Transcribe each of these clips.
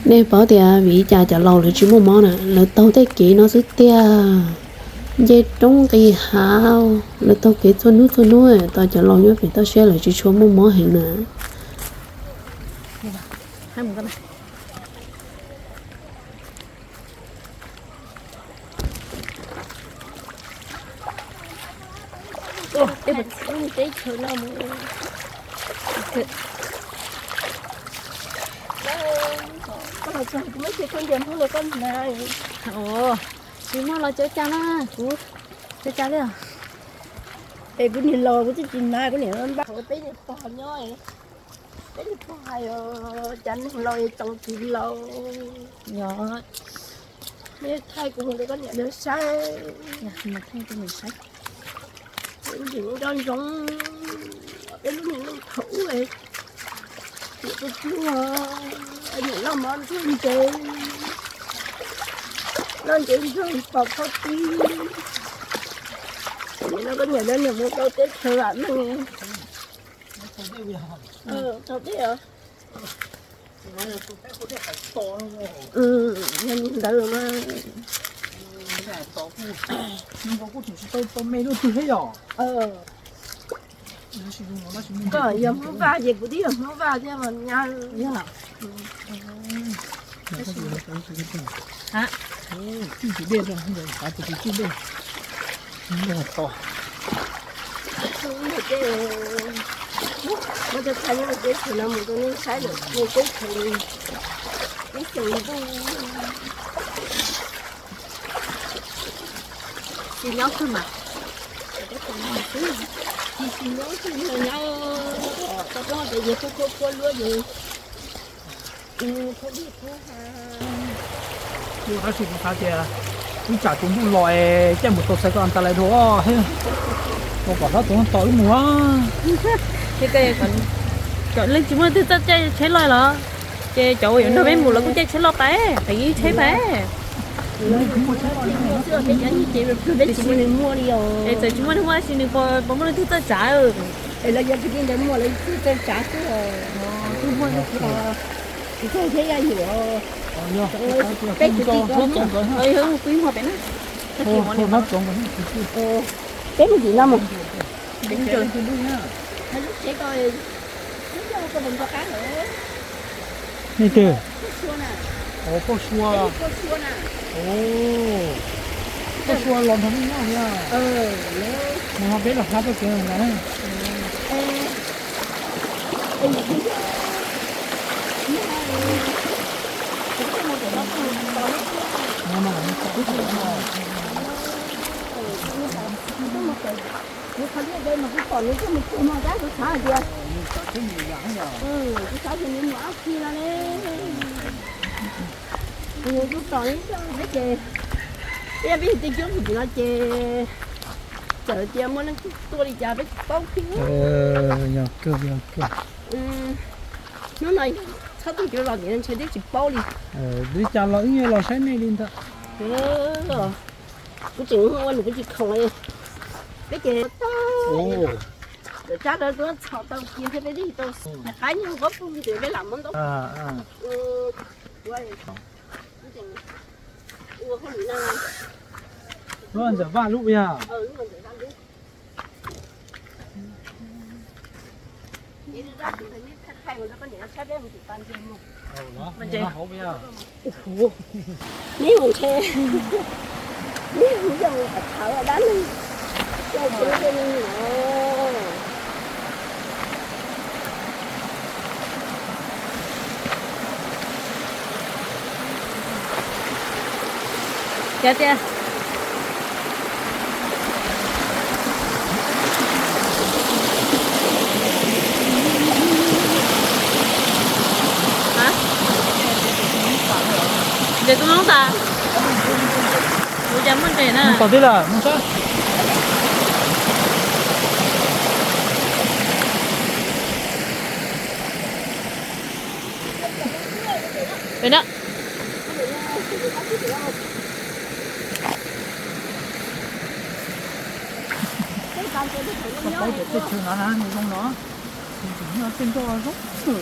Nej paub tias vim li cas cov laus lawv tsis muaj mob na? Lawv taug tej kev no xwb tiag. Nce roob nqis hav, lawv taug kev txhua hnub txhua hnub, tos cov laus nyob pem toj siab lawv tsis tshua muaj mob heev na. Teb chaws no mus, koj los txog kuv muab tsheb khaub ncaws muab rau koj hnav. Tsis muaj los cov cas na, kuv cov cas li. Es kuv niam los kuv twb tsis hnav, kuv niam npaj qhov peb niag pog nyob, peb niag pog hais cas neeg laus es txoos tsis laus. Neb thaij kuv mus rau koj niam lawv saib. Peb ntseeg nco ntsoov peb lub niag neej thaum ub, niam tus tub, niam noj mov ntsuag ntev, noj ntev ntsuag pom qhaub tib. Nim no koj niam lawv niam mus rau teb chaws vam meej. Thaum teb os. Yog li ntawd mas kuj tseem tsis tau tau me luaj twg thiab yom. Koj yog Hmoob Vaj ces kuv twb yog Hmoob Vaj thiab mas nyab. Cwj tus dej, cwj dej. Muab cov thaij nyob teb chaws no mus rau nej saib lawm, teb chaws ib xyoos ntuj. Tsis nyob xwb mas, tsis nyob xwb, nyob tau rau tias yog khuab khuab luab ces Tab sis kuv xav tias wb tsam tus ntuj los es caij mus tau xaiv koj tas lais dhau, ua kom hlob tus no tos wb mus. Leej tsis muaj leej twg txawj caij tsheb loj los, ces cov uas yuav nrog peb mus los kuj caij tsheb loj pais, pem ib tsheb pais. Txawm tsis muaj neeg muaj tab sis nws puas muaj leej twg txawj tsav. Tsis muaj, tsis txawj tsav xwb. Tsis txawj thiab yaj yuam. Peb kwv tij ko, yog kuv ib muag pem na. Peb mus tim no mus. Nej twg? Poj Sua. Poj Sua los nrog nej nyob thiab. Mus no peb los hla txoj kev ntawd. Kuv qhov liaj de mas kuv pom nws tuaj mus txog no tab kuv xav tias, kuv xav tias nws mus ab tsi no ne. Kuv mus kuv pom nws coj peb ces, peb yog peb yug tej cuab tim no ces txawm tias muaj leej twg tuaj li cas peb tsis paub thiab. Hnub no txhob tuaj cuav los tim no ntshe twb tsis paub li. Li cas los wb yuav los saib nej li ntag. Kuv tseem ua nws kuv tsis khoom li. Peb ces tag, tsab dawb tuab txhom tau kiag thiab peb twb tsis tau qab nyuag pob pug ntawd peb lam muab ntaub. Lub ntxawm vaj lub yog. Neb mus ntshe, neb mus yog mus thawv dab neeg, yog tus ntse no. Cov tias Ntes tus noob tas. Kuv cas muaj ntes na. Tos tib lawm, mus sab. Pem na. Tej chaw no na, nws zoo no, nws tseem muaj tej ntoj zoo, zoo.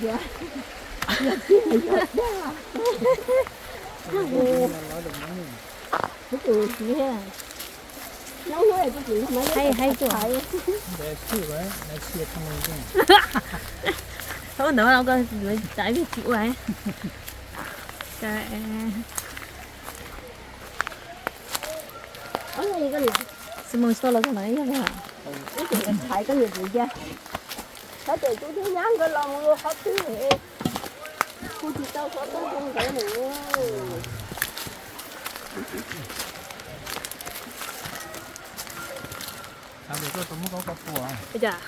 tias, yog tib neeg yog dag. Kuv tus txiv, hais tuaj. Thaum ntawd no koj txav ib pliag tsis ua. Xi Moo tsis tau los txog ntawd yog li hais koj niam tus cia. Xyov tes tub thiab nyab nkawd los mus ua qhov twg, kuv tsis tau xov tooj rau nkawd lawm. Ua cas?